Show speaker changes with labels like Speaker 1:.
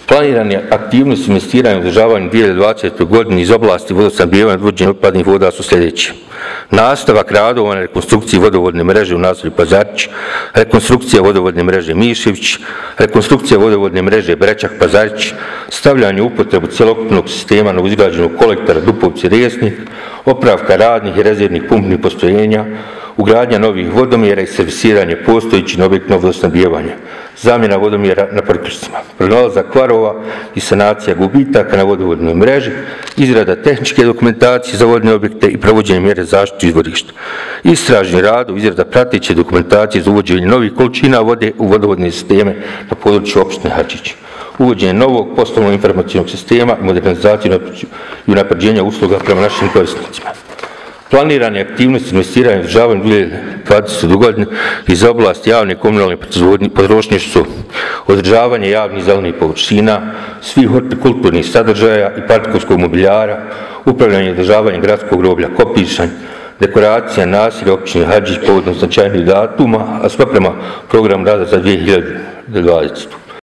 Speaker 1: Planirane aktivnosti investiranja u održavanju 2020. godini iz oblasti vodosnabdijevanja i odvođenja otpadnih voda su sljedeće. Nastavak radova na rekonstrukciji vodovodne mreže u naselju Pazarić, rekonstrukcija vodovodne mreže Mišević, rekonstrukcija vodovodne mreže Brečak-Pazarić, stavljanje u upotrebu cjelokupnog sistema novoizgrađenog kolektora Dupovci-Resnik, opravka radnih i rezervnih pumpnih postrojenja, ugradnja novih vodomjera i servisiranje postojećih objektnog vodosnabdijevanja, zamjena vodomjera na priključcima, pronalazak kvarova i sanacija gubitaka na vodovodnoj mreži, izrada tehničke dokumentacije za vodne objekte i provođenje mjere zaštite izvorišta, istražni rad, izrada prateće dokumentacije za uvođenje novih količina vode u vodovodne sisteme na području opštine Hadžić, uvođenje novog poslovnog informacionog sistema i modernizaciju i unapređenja usluga prema našim korisnicima. Planirane aktivnosti investiranja i održavanja 2020. godine iz oblasti javne i komunalne potrošnje su održavanje javnih zelenih površina, svih hortikulturnih sadržaja i parkovskog mobiljara, upravljanje i održavanje gradskog groblja Kopišanj, dekoracija naselja općine Hadžić povodom značajnih datuma, a sve prema programu rada za 2020.